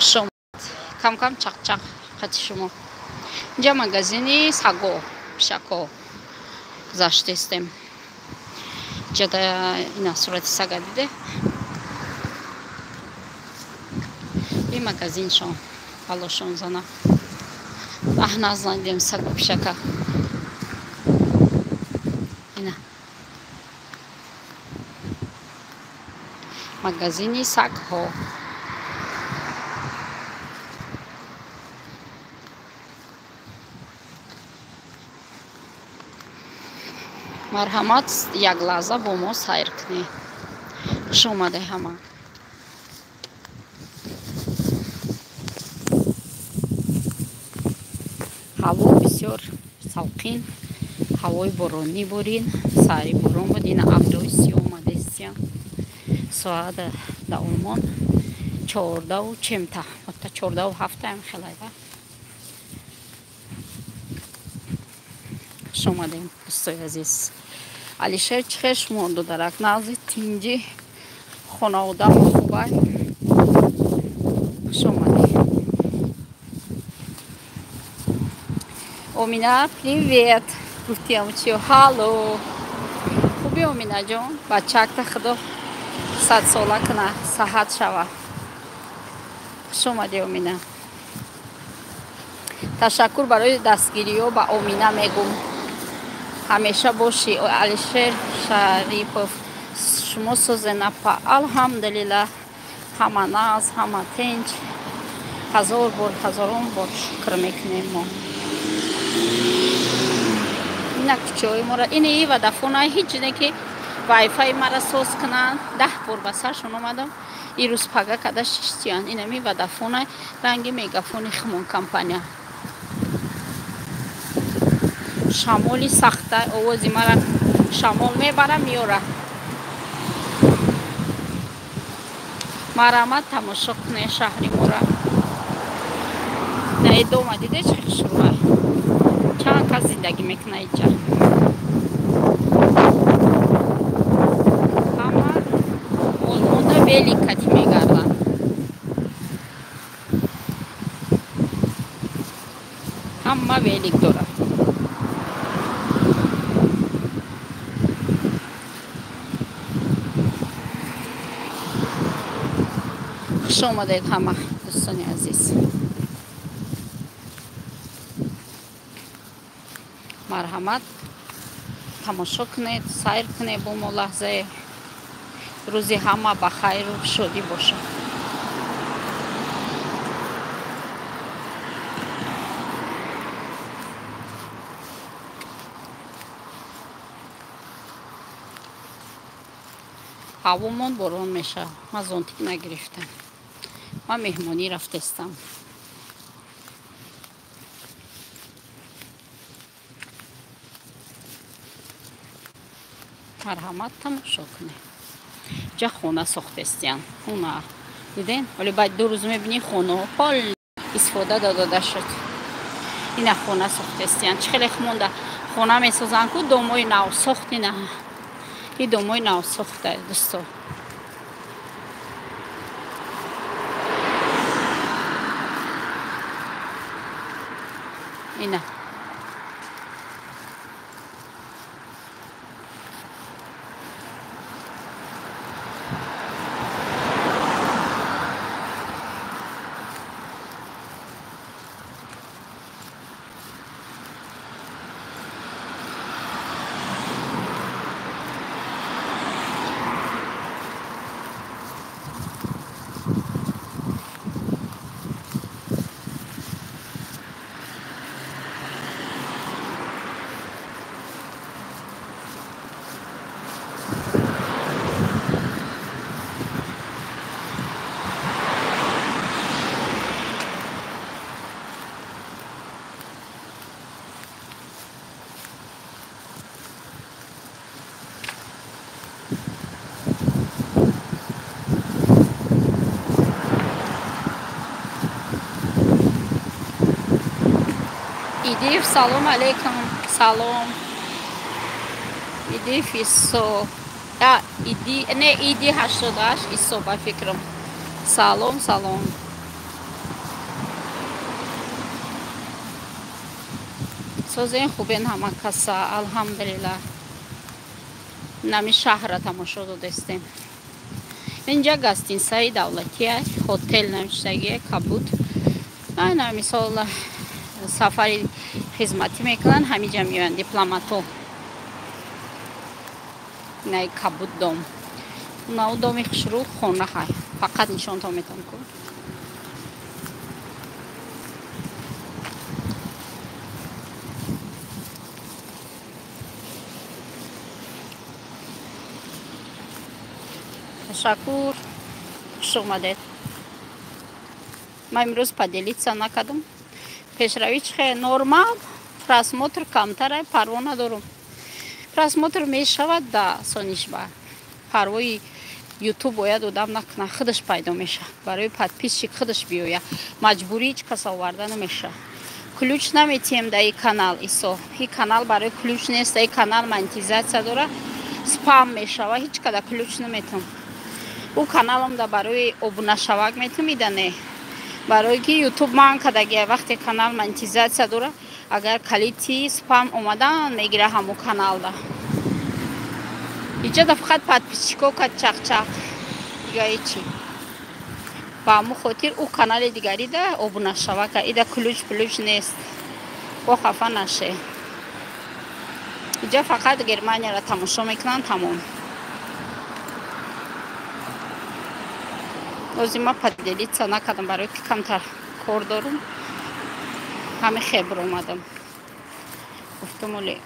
Хуш кам-кам чақ-чақ қати шумо. Инҷа магазини саго, пишако гузаштестем. Инҷа ина сурати сага диде. И магазиншон, балошон зана. Аҳ, назнадем сагу пишака. Ина. Магазини сагҳо. Марҳамат, як лаҳза бо мо сайр кунед. Хуш омаде ҳама. Ҳаво бисёр салқин, ҳавои боронӣ бурин, сари борон буд. Ина абрҳои сиёҳ омадестиян. Соат да Олмон чордаву чемта, ҳатта чордаву ҳафтаам хелайда. Хуш омадем, дӯстои азиз. Алишер, чӣ хел шумо додарак? Назди тинҷи хонавода хубай. Хуш омадем. Омина, привет. Гуфтиам чиё? Ҳалло. Хуби, Оминаҷон? Бачакта худо садсола куна, саҳат шава. Хуш омадӣ, Омина. Ташаккур барои дастгириҳо ба Омина мегум. Ҳамеша бошӣ. Алишер Шарипов, шумо созенапа. Алҳамдулиллаҳ, ҳама наз, ҳама тинҷ. Ҳазор бор, ҳазорон бор шукр мекунем мо. Ина кӯчаҳои моро, ини и Водафона ҳеҷ не ки вайфаи мара соз кунанд. 10 бор ба саршон омадам. Ирӯз пага када шиштиян. Инами Водафона ранги мегафони химон компания. Шамоли сахта, овози мара шамол мебара, меёра. Марҳамат, тамошо кунед шаҳри мора. На идома диде чӣ хушрӯа. Чанд кас зиндагӣ мекунад инҷа. Ҳама Олмонда велик кати мегарданд. Ҳама велик дорад. Хуш омадед ҳама, дӯстони азиз. Марҳамат, тамошо кунед, сайр кунед бо мо лаҳзае. Рӯзи ҳама ба хайру шодӣ бошад. Ҳавомон борон мешавад. Ман зонтик нагирифтам. Ман меҳмонӣ рафтестам. Марҳамат, тамошо кунед. Ҷа хона сохтестиян. Хона. Диден? Вале баъд 2 рӯз мебинӣ хонаҳо пол истифода дода шуд. Ина хона сохтестиян. Чӣ хеле монда хона месозанд ку домои нав сохт ина. И домои нав сохта, дӯсто. Ина. Идиев, салом алейкум. Салом. Идиев Исо. А, иди, не, иди 88 Исо ба фикрам. Салом, салом. Созен хубен ҳама каса, алҳамдулиллаҳ. Нами шаҳра тамошо додестем. Инҷа гостинсаи давлатия, хотел навиштагия, кабуд. Ана мисол сафари хизматӣ мекунанд, ҳамиҷа меоянд дипломатҳо. Инаи кабуд дом. Нав доми хушрӯ хона ҳай. Фақат нишонтон метавон ку. Ташаккур, хуш омадед. Ман имрӯз поделиться накардам. Пешравӣ чӣ хел нормал, просмотр камтара, парво надорам. Просмотр мешавад да сонишба. Парвои ютуб бояд одам накунад, худаш пайдо мешавад. Барои подписчик худаш биёяд. Маҷбурӣ ҳеҷ кас оварда намешавад. Ключ наметиҳем да и канал исо. И канал барои ключ нест, и канал монетизатсия дорад, спам мешавад, ҳеҷ када ключ наметиҳам. Ӯ каналам да барои обунашавак метиҳам, ида не. Барои ки ютуб ман кадагия вақте канал монетизатсия дорад, агар калити спам омадан мегира ҳамун каналда. Иҷода фақат подписчико кад чақчақ, дига ҳечи. Ба ҳамун хотир ӯ канали дигарида обунашавака, ида ключ плюч нест. Бо хафа наше. Иҷа фақат Германияро тамошо мекунанд, тамом. Ози ма поделиться накардам, барои ки камтар кор дорум. Ҳами хебр омадам. Гуфтам оле.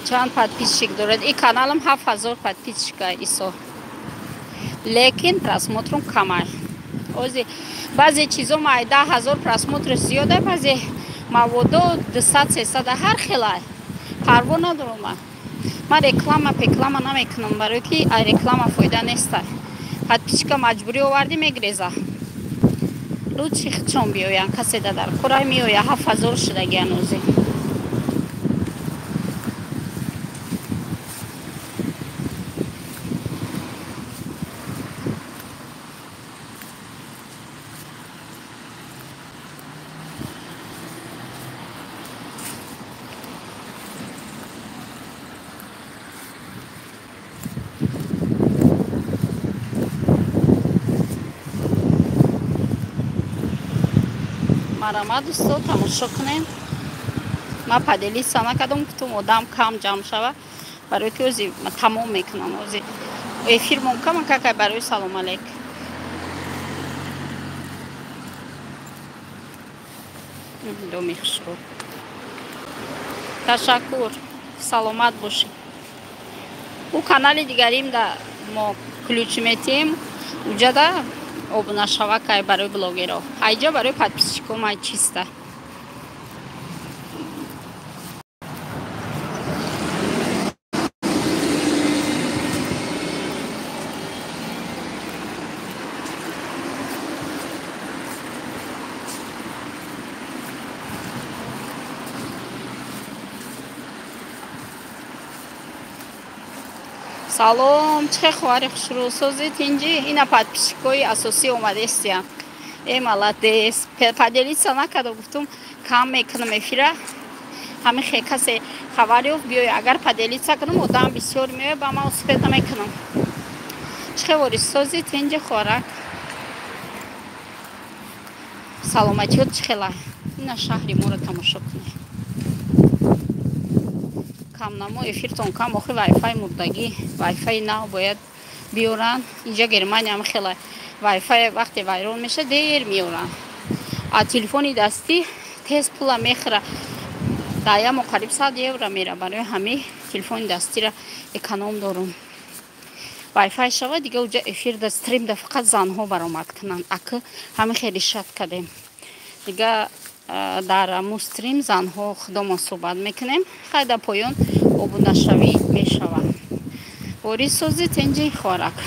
Чанд подписчик дорад. И каналам 7000 подписчика исо. Лекин просмотрум камай. Ози баъзе чизо май 10000 просмотр зиёда, баъзе маводо 200-300 ҳар хелай. Парво надорум ман. Ман реклама пеклама намекунам, барои ки ай реклама фоида нестай. Подписчика маҷбурӣ овардӣ мегреза. Лучше худшон биёянд, касе да дар корай меоя 7000 шудагиан ози. Марама дӯсто тамошо кунем. Ман поделиться накардам, гуфтам одам кам ҷамъ шава, барои ки ози тамом мекунам. Ози эфир момкам какай барои салом алейк. Доми хушрӯ. Ташаккур, саломат бошед. Ӯ канали дигарим да мо ключ метиҳем, уҷада обунашавакай барои блогерҳо. Айҷа барои подписчикҳо май чиста. Салом, чӣ ховари хушрӯ созед инҷи? Ина подписчикҳои асосӣ омадестиян. Э, молодец. Поделиться накардам, гуфтум кам мекунам эфира. Ҳамин хе касе хабар ёфт биёй, агар поделиться кунам одам бисёр меояд, ба ман успед намекунам. Чӣ хевори созед инҷи хӯрак? Саломатиёт чӣ хела? Ина шаҳри моро тамошо кунед. Камнамо эфиртон кам, охи вайфай мурдагӣ, вайфай нав бояд биёранд. Инҷа Германия ҳам хела вайфай вақте вайрон меша дер меёранд. А телефони дастӣ тез пула мехӯра. Даямо қариб 100 евро мера. Барои ҳамин телефони дастиро эконом дорум. Вайфай шава дига уҷа эфир да стрим да фақат занҳо баромад кунанд. Акы ҳамин хеле шат кардем. Дига дар аму стрим занҳо худомон суҳбат мекунем. Хай дар поён обунашавӣ мешавад. Борис сози тенҷи хорак.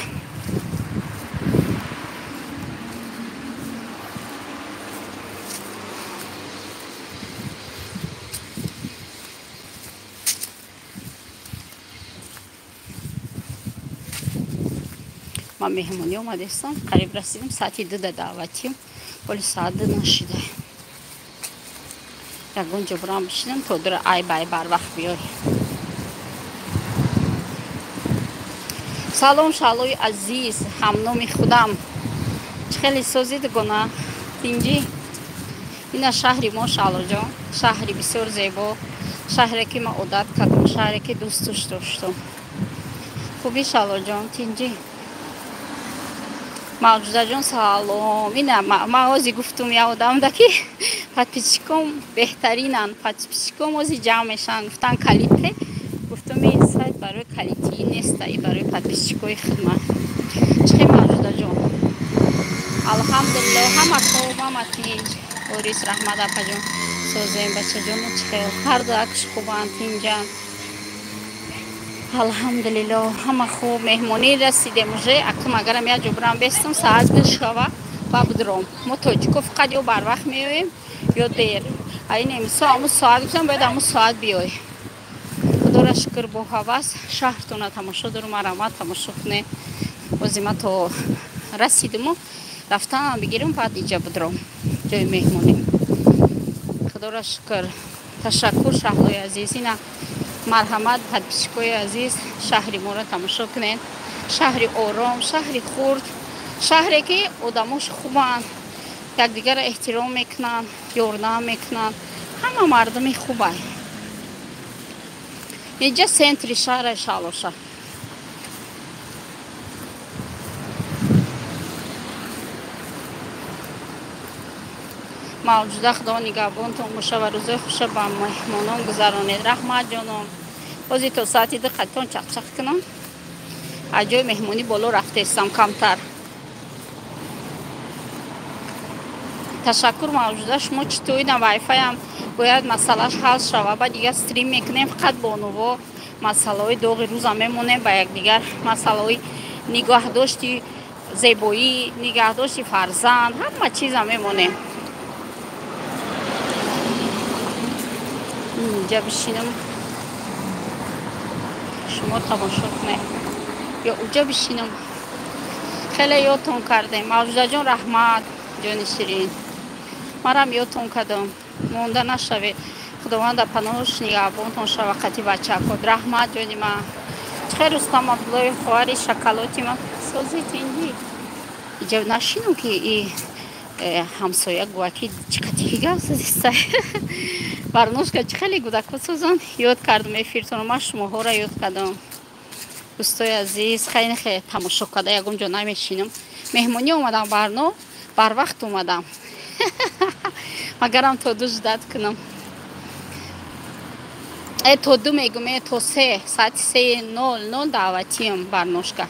Ма меҳмонӣ омадестам, қариб расидем, саати 2 даъватим, вале саат 2 нашида. Ягон ҷо бурам бишинам, то дура ай бай барвақт биёй. Салом шалои азиз, ҳамноми худам. Чӣ хеле созид гуна? Тинҷӣ? Ина шаҳри мо Шалоҷон, шаҳри бисёр зебо, шаҳре ки ман одат кардам, шаҳре ки дӯстуш доштам. Хуби Шалоҷон, тинҷӣ? Мавҷудаҷон салом. Ина ман ози гуфтум я одамда ки подписчиком беҳтаринанд, подписчиком ози ҷамъ мешаванд. Гуфтан калите, гуфтум ин сайт барои калитӣ нест, и барои подписчикои хидмат. Чӣ хел Мавҷудаҷон? Алҳамдулиллоҳ, ҳама хуб, ҳама тинҷ. Борис раҳмат апаҷон, созем бачаҷону чӣ хел? Ҳар ду акш хубанд, тинҷанд. Алҳамдулиллоҳ, ҳама хуб. Меҳмонӣ расидем уже. Акум агарам як ҷо бурам бестам, саат 2 шава ба будром. Мо тоҷико фақат ё барвақт меоем, ё дер. А ин эмисо аму соат гуфтам, бояд аму соат биёй. Худоро шукр, бо ҳавас шаҳртона тамошо дорум, марамат тамошо кунед. Бози ма то расидиму рафтанам бигирам, баъд иҷа будром ҷои меҳмонӣ. Худоро шукр. Ташаккур шаҳлои азиз. Ина марҳамат подписчикои азиз, шаҳри моро тамошо кунед. Шаҳри ором, шаҳри хурд, шаҳре ки одамош хубанд, якдигарро эҳтиром мекунанд, ёрдам мекунанд. Ҳама мардуми хубай. Инҷа центри шаҳра Шалоша. Мавҷуда худо нигаҳбонтон боша ва рӯзои хуша ба меҳмонон гузаронед. Раҳмат ҷонон. Бози то саати 2 қаттон чақчақ кунам. Аз ҷои меҳмонӣ боло рафтестам камтар. Ташаккур мавҷуда, шумо чӣ тоидам вайфаям бояд масъалаш ҳал шава. Баъд дигар стрим мекунем фақат бонуво, масъалаҳои доғи рӯза мемонем ба якдигар, масъалаҳои нигаҳдошти зебоӣ, нигаҳдошти фарзанд, ҳама чиза мемонем. Инҷа бишинам, шумо тамошо кунед, ё уҷа бишинам. Хеле ёдтон кардем. Мавҷудаҷон раҳмат, ҷони ширин. Марам ёдтон кардам. Монда нашавед. Худованд дар паноҳш нигаҳбонтон шава қати бачакот. Раҳмат ҷони ман. Чӣ хел Рустам Абдуллоев хоҳари шоколоти ман сози тинҷӣ. Иҷа нашинам ки и ҳамсоя гӯя ки чӣ қатӣ гап задиста. Барношка чӣ хеле гудако созанд. Ёд кардам эфиртонро, ман шумоҳоро ёд кардам. Дӯстои азиз, хеле хеле тамошо карда ягон ҷо намешинам. Меҳмонӣ омадам барно, барвақт омадам. Магарам то 2 ждат кунам. То 2 мегум, то 3, саати 3:00 даъватиям барношка.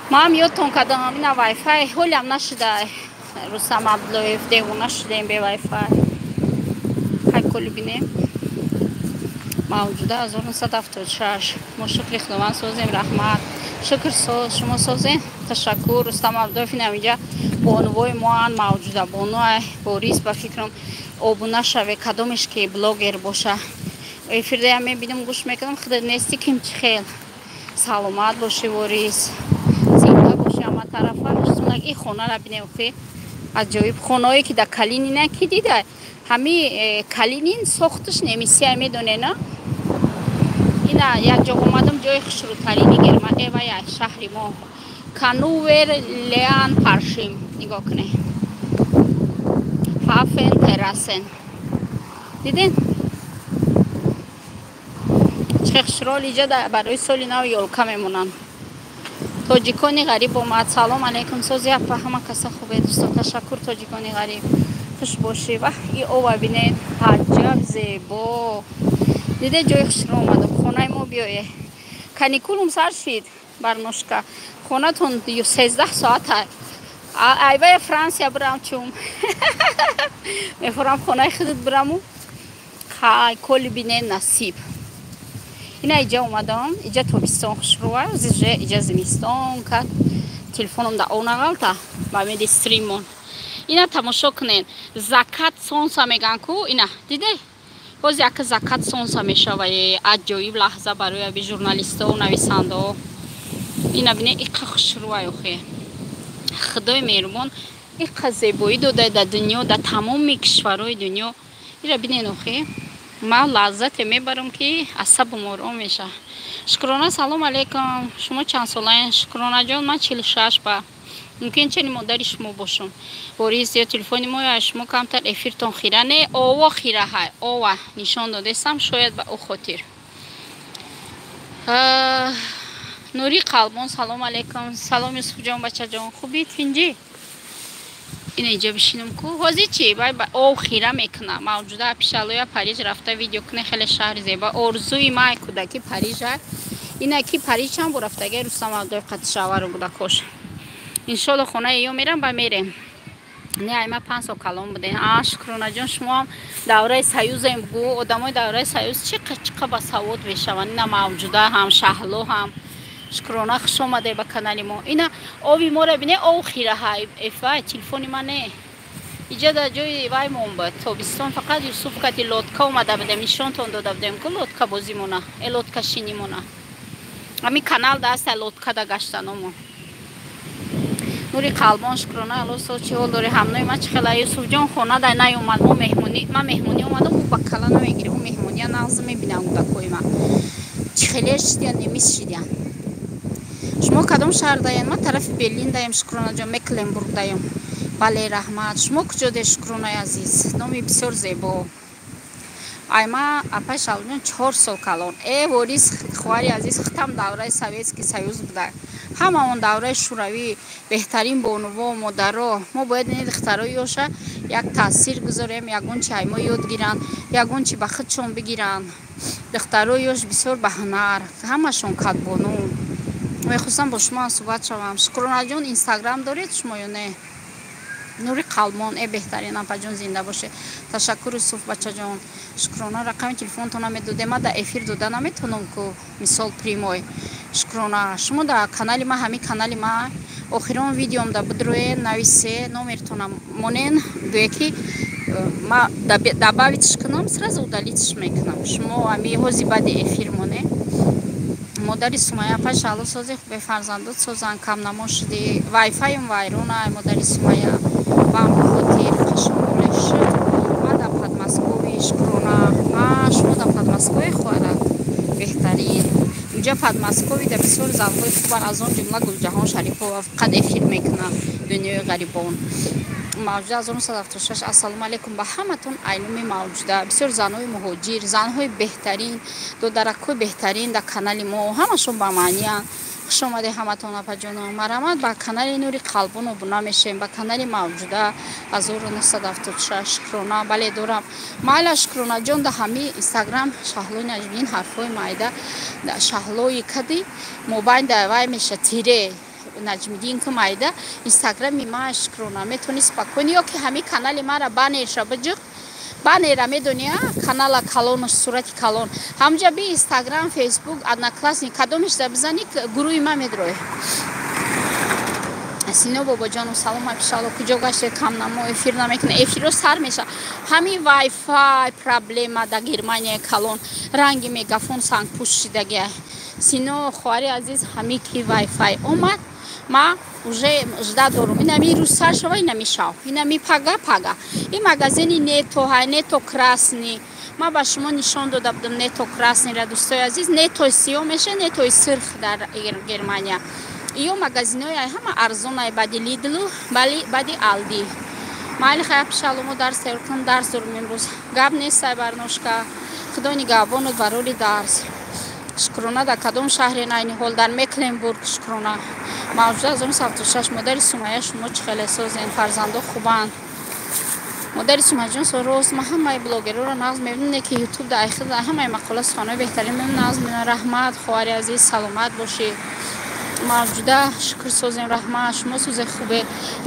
Ман ёдтон кардам, ина вайфай ҳолям нашуда. Рустам Абдуллоев девона шудем бе вайфай. Хай коли бинем. Мавҷуда 1976. Мо шукри Худованд созем, раҳмат. Шукр соз, шумо созем. Ташаккур. Рустам Абдуллоев ина инҷа бонувои моан мавҷуда. Бонуай Борис ба фикрам обуна шаве, кадомеш ки блогер боша. Эфирдаям мебинам, гӯш мекунам, худат нести ким чӣ хел. Саломат бошӣ Борис. Зинда бошӣ ҳама тарафа. Сунак и хонара бинем ки аҷоиб хонаое ки дар Калинина ки дида. Ҳами Калинин сохташ немисия медонена. Ина як ҷо омадам, ҷои хушрӯтарини Герман, вая шаҳри мо. Канувер Леан Паршим. Нигоҳ кунед. Хафен Террасен. Дидин? Чӣ хушрӯ иҷа барои соли нав ёлка мемонанд. Тоҷикони ғариб омад. Салом алейкум. Сози апа, ҳама каса хубе дӯстон. Ташаккур тоҷикони ғариб. Хуш бошӣ. Ваҳ, и ова бинед, аҷаб зебо. Диде ҷои хушрӯ омадам. Хонаи мо биёе. Каникулум сар шид барношка. Хонатон 13 соат. Айвая Франсия бирам чум. Мехӯрам хонаи худат бираму. Хай, коли бинед насиб. Ина иҷа омадам, иҷа тобистон хушрӯа, зиже иҷа зимистон кард. Телефоном да ов нағалта, ба меди стримон. Ина тамошо кунед. Закат солнца меган ку, ина диде? Боз як закат солнца мешава, аҷоиб лаҳза барои аби журналистову нависандао. Ина бине, иқа хушрӯай охе. Худои меҳрубон иқа зебоӣ дода дар дунё, дар тамоми кишварҳои дунё. Ира бинен охе. Ман лаззате мебарам, ки асабам ором меша. Шукрона, салом алейкум. Шумо чанд солаен? Шукронаҷон, ман 46 ба. Мумкин чени модари шумо бошам. Борис, ё телефони мо ё шумо камтар эфиртон хира не, ово хира ҳай. Ова нишон додесам, шояд ба ӯ хотир. Нури Қалбон, салом алейкум. Салом, Юсуфҷон, бачаҷон, хубӣ, тинҷӣ? Ина иҷа бишинам ку. Ҳозир чи? Бай ов хира мекуна. Мавҷуда пишалоя Париж рафта видео куне, хеле шаҳри зеба. Орзуи май кӯдаки Париж ай. Ина ки Париж чанд бор рафтага Рустам Абдоев қатишавару буда кош. Иншолло хонаи ё мерам ба мерем. Не, ай ма 5 сол калон будем. А, Шукронаҷон, шумоам давраи союзем гу, одамои давраи союз чиқа чиқа ба савод мешаванд. Ина Мавҷуда ҳам, Шаҳло ҳам. Шукрона, хуш омаде ба канали мо. Ина ови моро бине, ов хираҳай. Эфай, телефони ма не. Иҷа дар ҷои вай мон буд. Тобистон фақат Юсуф кати лодка омада будем, нишонтон дода будем ку лодка бозимона, э лодка шинимона. Ҳамин канал да аста лодка да гаштаномон. Нури Қалбон, шукрона, алло, со чӣ ҳол дорӣ? Ҳамнои ма чӣ хела? Юсуфҷон хона дай наёмад. Мо меҳмонӣ, ман меҳмонӣ омадам, ӯ ба кала намегирӣ. Ӯ меҳмония нағз мебинам кӯдакҳои ман. Чӣ хеле шидиян, немис шидиян. Шумо кадом шаҳр даем? Ман тарафи Берлин даем, Шукронаҷон, Мекленбург даем. Бале, раҳмат. Шумо куҷо де, Шукронаи азиз? Номи бисёр зебо. Ай ма апай Шалоҷон 4 сол калон. Э, ворис, хоҳари азиз, хитам давраи Советский Союз буда. Ҳама он давраи Шӯравӣ беҳтарин бонуво, модаро. Мо бояд ини духтарои ёша як таъсир гузорем, ягон чи ай мо ёд гиранд, ягон чи ба худшон бигиранд. Духтарои ёш бисёр ба ҳунар, ҳамашон кадбону. Мехостам бо шумо суҳбат шавам. Шукронаҷон, Инстаграм доред шумо ё не? Нури Қалмон, э, беҳтарин апаҷон, зинда боше. Ташаккур, Юсуф бачаҷон. Шукрона, рақами телефонтона медодем, ма дар эфир дода наметавонам ку, мисол прямой. Шукрона, шумо дар канали ма, ҳамин канали ма охирон видеом да бидроен, нависе номертона монен, гӯе ки ма добавить ш кунам, сразу удалить ш мекунам. Шумо ҳами ҳози баъди эфир моне. Модари Сумая, апа Шаҳло, сози бефарзандот созан, камнамо шуди. Вайфайм вайрона, модари Сумая, ба ҳамин хотир қашоноле шуд. Ман дар Подмосковье, Шукрона. А, шумо дар Подмосковье, хоҳарак, беҳтарин. Инҷа Подмосковье да бисёр занҳои хубан, аз он ҷумла Гулҷаҳон Шарипова фақат эфир мекунад, дунёи ғарибон. Мавҷуда 1976, ассалому алайкум ба ҳаматон. Айнуми Мавҷуда, бисёр занҳои муҳоҷир, занҳои беҳтарин, додаракҳои беҳтарин дар канали мо, ҳамашон ба маъниянд. Хуш омаде ҳаматон, апаҷоно. Марҳамат, ба канали Нури Қалбон обуна мешем, ба канали Мавҷуда 1976. Шукрона, бале, дорам. Майла, Шукронаҷон, да ҳами Инстаграм Шаҳлои Наҷмиддин ҳарфҳои майда Шаҳлои кади мобайн да вай меша тире Наҷмиддин ку майда Инстаграми ма. Шукрона, метавонӣ спокойно ё ки ҳами канали мара баннерша биҷиқ. Баннера медони, канала калону сурати калон ҳамҷа би, Инстаграм, Фейсбук, Одноклассник, кадомешда бизани, гурӯҳи ма медрои. Сино бобоҷону, салом, апишало, куҷо гаште, камнамо, эфир намекуна? Эфиро сар меша, ҳамин вайфай проблема да Германияи калон, ранги мегафон сангпӯш шидагия. Сино, хоҳари азиз, ҳами ки вайфай омад, ма уже жда дорум, инами рӯз сар шава, инами шав, инами пага пага. Ин магазини Нетто ҳай, Нетто красный ма ба шумо нишон дода будам. Нетто красный ра, дӯстои азиз, Неттои сиёҳ меша, Неттои сирх дар Германия. Ё магазинои ҳама арзонай баъди Лидлу, баъди Алди. Майли, хая, пишалумо дарс тайёр кунам, дарс дорум имрӯз. Гап нест, сай барношка, худо нигаҳбонут барори дарс. Шукрона, дар кадом шаҳре айни ҳол? Дар Мекленбург, Шукрона. Мавҷуда 1976, модари Сумая, шумо чӣ хеле созен? Фарзандо хубанд? Модари Сумаяҷон, рост, ман ҳамаи блогерҳоро нағз мебинам, ки Ютуб да айхел ҳамаи мақола суханҳои беҳтарин мебинам, нағз мебинам. Раҳмат, хоҳари азиз, саломат бошӣ. Мавҷуда, шукр, созем, раҳмат, шумо сӯзе, хубе?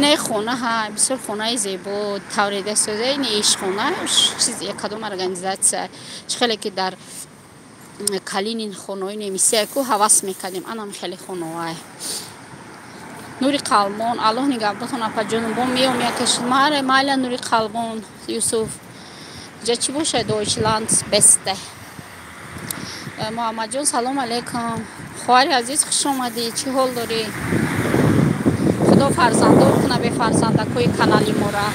Не, хона ҳа, бисёр хонаи зебо таврида соза. Ин ишхона чиз, кадом организация, чӣ хеле ки дар Калинин хонаҳои немисия ку ҳавас мекардем, анам хеле хонаҳое. Нури Қалбон, Аллоҳ нигаҳбонтон, апаҷонум, бо меом якаш маре майла. Нури Қалбон, Юсуф, ҷа чӣ бошад? Deutschlands Beste. Муҳаммадҷон, салом алейкум, хоҳари азиз, хуш омадӣ, чӣ ҳол дорӣ? Худо фарзанддор куна бефарзандакҳои канали мора.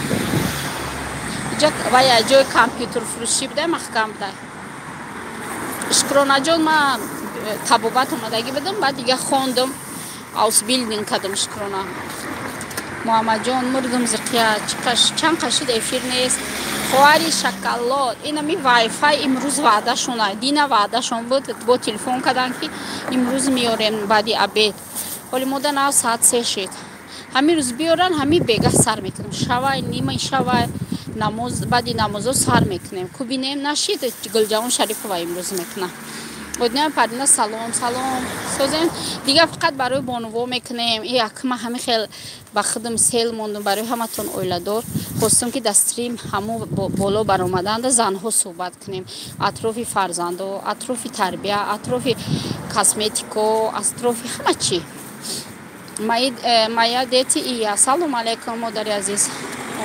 Иҷа вая ҷои компютерфурӯшӣ буда, маҳкам буда. Шукронаҷон, ман табобат омадагӣ будам, баъд дига хондум, Ausbildung кардам, Шукрона. Муҳаммадҷон, мурдум зиқия, чанд қашид эфир нест. Хоҳари шакаллот, инами вайфай имрӯз ваъдашона, дина ваъдашон буд, бо телефон карданд, ки имрӯз меорем баъди обед. Ҳоли мода нав соат 3 шид. Ҳамин рӯз биёран, ҳамин бегаҳ сар мекунем, шавай, нимаи шавай, намоз, баъди намозо сар мекунем. Ку бинем, нашид, Гулҷавон Шарипова имрӯз мекунам. Одинаи Парина, салом, салом, созем. Дига фақат барои бонуво мекунем. Якма ҳами хел ба худам сел мондум, барои ҳаматон оиладор хостум, ки дар стрим ҳамо боло баромаданда занҳо суҳбат кунем атрофи фарзандо, атрофи тарбия, атрофи косметико, атрофи ҳама чӣ. Моя дети и я, салом алейкум, модари азиз.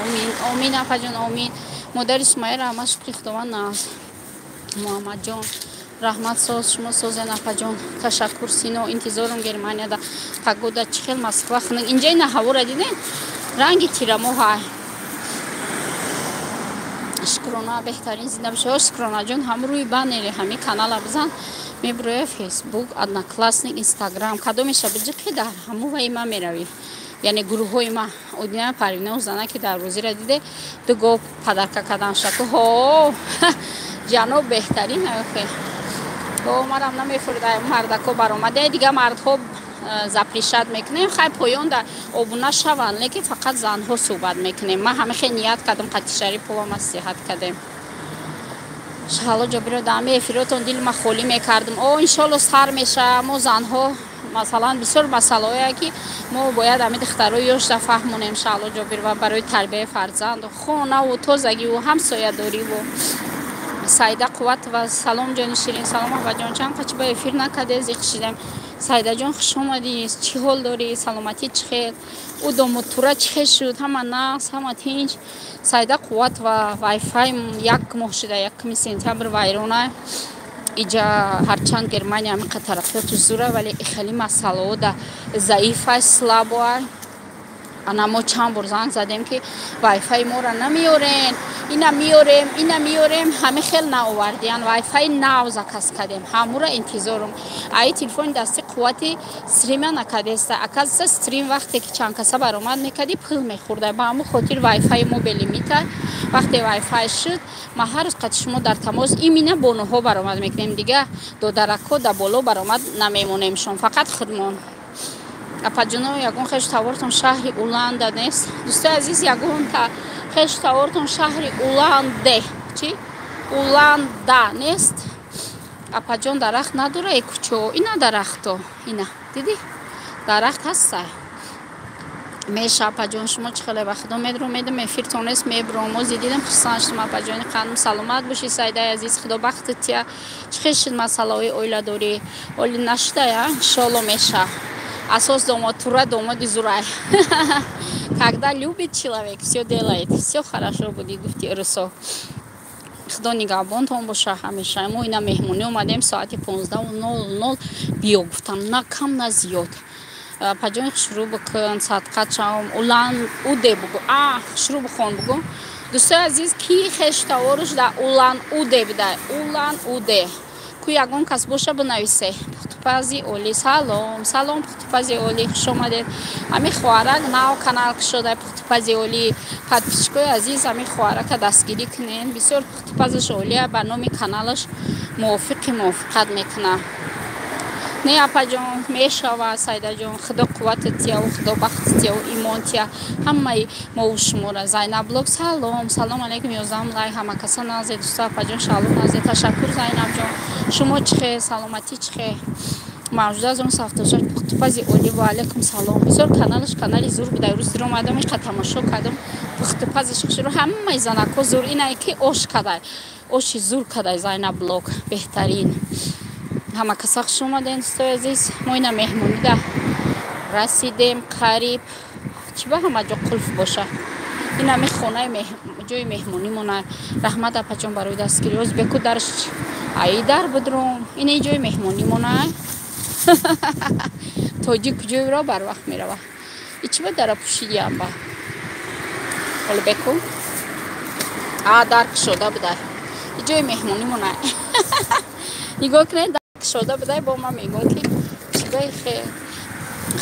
Омин, омин, апаҷон, омин. Модари Сумайя, раҳмат, шукри Худованд наз. Муҳаммадҷон, раҳмат, соз, шумо созен, апаҷон, ташаккур. Сино, интизорум. Германияда погода чӣ хел? Москва хунук, инҷа ина ҳавора дидем, ранги тирамоҳа. Шукрона, беҳтарин, зинда бошед. Шукронаҷон, ҳам рӯи баннери ҳамин канала бизан, мебироя Фейсбук, Одноклассник, Инстаграм, кадомеша биҷиқи, дар ҳаму ваи ма меравӣ, яъне гурӯҳҳои ма. Одина Парвина, зана ки дар рӯзира диде, ду гов подарка кардан шаку. Ҳо, ҷаноб, беҳтарин. О, марам намефурда, мардако баромаде, дига мардҳо запрещать мекунем. Хай, поён да обуна шаванд, лекин фақат занҳо суҳбат мекунем. Ман ҳама хел ният кардам, қати Шарипова маслиҳат кардем. Шаҳло Ҷобиро, даами эфиротон дилма холӣ мекардам. О, иншолло, сар меша. Мо занҳо, масалан, бисёр масъалаҳое, ки мо бояд ҳами духтарои ёшда фаҳмонем, Шаҳло Ҷобирова, барои тарбияи фарзанду хонаву тозагиву ҳамсоядориву. Саида Қувватова, салом, ҷони ширин, салом, абаҷон, чанд қачи ба эфир накарде, зиқ шидем. Саидаҷон, хуш омадӣ, чӣ ҳол дорӣ, саломатӣ чӣ хел, ӯ домодтура чӣ хел шуд, ҳама нағз, ҳама тинч? Саида Қувватова, вайфай як моҳ шуда, 1 сентябр вайрона. Иҷа ҳарчанд Германия ҳамиқа тараққиёту зура, вале хеле масъалаҳо да заифа, слабоа. Ана мо чанд бор занг задем, ки вайфаи моро намеорен, ина меорем, ина меорем, ҳами хел наовардиян. Вайфаи нав заказ кардем, ҳамура интизорум. Аи телефони дасти қуввати стрима накардеста. Оказывается, стрим вақте ки чанд каса баромад мекардӣ, пул мехӯрда. Ба ҳамун хотир вайфаи мо белимита. Вақте вайфай шуд, ма ҳар рӯз қати шумо дар тамос, имина бонуҳо баромад мекунем, дига додаракҳо да боло баромад намемонемшон, фақат худмон. Апаҷоно, ягон хешу тавортон шаҳри Уланда нест? Дӯстои азиз, ягонта хешу тавортон шаҳри Уланде чи Уланда нест? Апаҷон, дарахт надора э кӯчо? Ина дарахто, ина дидӣ, дарахт ҳаста. Меша, апаҷон, шумо чӣ хеле? Ба Худо, медром, медам, эфиртон нест, мебром. Ози дидам, хурсанд шудам, апаҷони қандм, саломат бошӣ. Сайдаи азиз, Худо бахтат тия. Чӣ хел шуд масъалаҳои оиладорӣ? Оли нашудая, иншоалло, меша. Асос домод тура, домоди зурай. Когда любит человек, все делает, все хорошо будет, гуфти русо. Худо нигаҳбонтон боша ҳамеша. Мо ина меҳмонӣ омадем, соати 15:00 биё гуфтам, на кам, на зиёд. Паҷони, хушрӯ бикун, садқат шавам. Улан Уде бугу, а хушрӯ бихон, бугу. Дӯстои азиз, ки хештаворуш дар Улан Уде бидай? Улан Уде ку ягон кас боша, бинависе. Пухтупази олӣ, салом, салом, пухтупази олӣ, хуш омадед. Ҳами хоҳарак нав канал кушода, пухтупази олӣ. Подписчикои азиз, ҳами хоҳарака дастгирӣ кунед, бисёр пухтупазаш олия, ба номи каналаш мувофиқи мувофиқат мекунад. Не, апаҷон, мешавад. Сайдаҷон, Худо қувватат тияву Худо бахтат тияву имон тия ҳамаи мову шумора. Зайнаблог, салом, салом алейкум, 11 лайк, ҳама каса назе, дӯсто. Апаҷон, шалом, назе, ташаккур. Зайнабҷон, шумо чӣ хел, саломатӣ чӣ хел? Мавҷуд аз он сафтошаш. Пухтупази олӣ, ва алейкум салом. Бисёр каналаш канали зур буда. Рӯз дир омадам, иқа тамошо кардам, пухтупазиш хушро, ҳамаи занакҳо зур. Инае ки ош кадай, оши зур кадай. Зайнаблог беҳтарин. Ҳама каса хуш омадем, дӯстои азиз. Мо ина меҳмонида расидем қариб. Чӣ ба ҳама ҷо қулф боша? Ин ҳами хонаи ҷои меҳмонимона. Раҳмат, апаҷон, барои дастгирӣ. Оз беку дарш аи дар будром. Ин ҷои меҳмонимона. Тоҷик куҷоиро барвақт мерава. И чӣ ба дара пӯшидиам ба? Ҳоло беку. А, дар кушода будай. И ҷои меҳмонимона. Нигоҳ кунед, дар кушода будай, бо ман мегӯм, ки чӣ ба хе.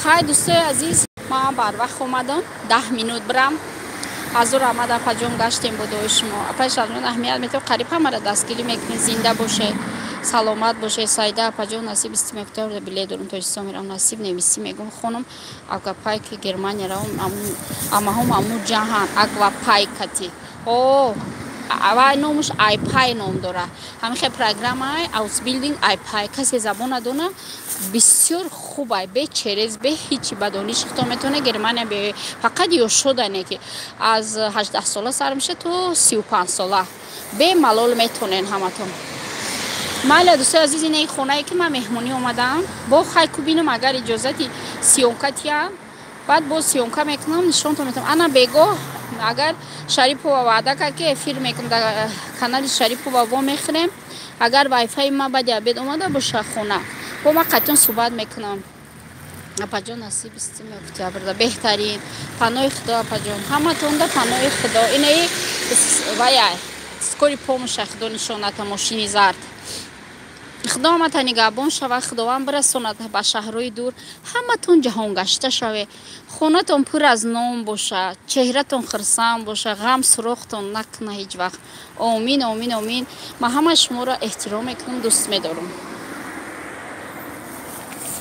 Хай, дӯстои азиз, ман барвақт омадам, 10 минут бирам. Ҳазур раҳмат, апаҷон, гаштем бо дуои шумо. Апаи Шаҳрҷон, аҳамият метавон, қариб ҳамаро дастгирӣ мекунед. Зинда бошед, саломат бошед. Сайда апаҷон, насиб, 20 октябр билет дорум, Тоҷикистон мерам, насиб невисӣ мегум. Хонум, аквапайки Германия равам, амаҳом аму ҷаҳан аквапайкати о вай номуш айпай ном дора. Ҳамин хел программаи Ausbildung айпай. Касе забон надона, бисёр хубай, бе через, бе ҳичи, ба дониши худтон метавона Германия биёед. Фақат ёшодане ки аз 18 сола сар меша то 35 сола, бемалол метонен ҳаматон. Майла, дӯстои азиз, ин хонае ки ман меҳмонӣ омадаам. Бо хайку бинам, агар иҷозати съёмка тиям, баъд боз съёмка мекунам, нишонтон метавам. Ана бегоҳ, агар Шарипова ваъда кард, ки эфир мекунам, дар канали Шарипова во мехӯрем. Агар вайфаи ман баъди обед омада боша хона, бо ман қатъиён суҳбат мекунам. Апаҷон, насиб, 20 октябрда. Беҳтарин. Паноҳи Худо, апаҷон, ҳаматонда паноҳи Худо. Инаи вая скорый помощь а, Худо нишоната, мошини зард. Худо ҳамата нигаҳбон шавад, Худованд бирасонад ба шаҳрҳои дур, ҳаматон ҷаҳонгашта шавед, хонатон пур аз ном бошад, чеҳратон хирсанд бошад, ғам суроғтон накуна ҳеҷ вақт. Омин, омин, омин. Ман ҳамаи шуморо эҳтиром мекунам, дӯст медорам.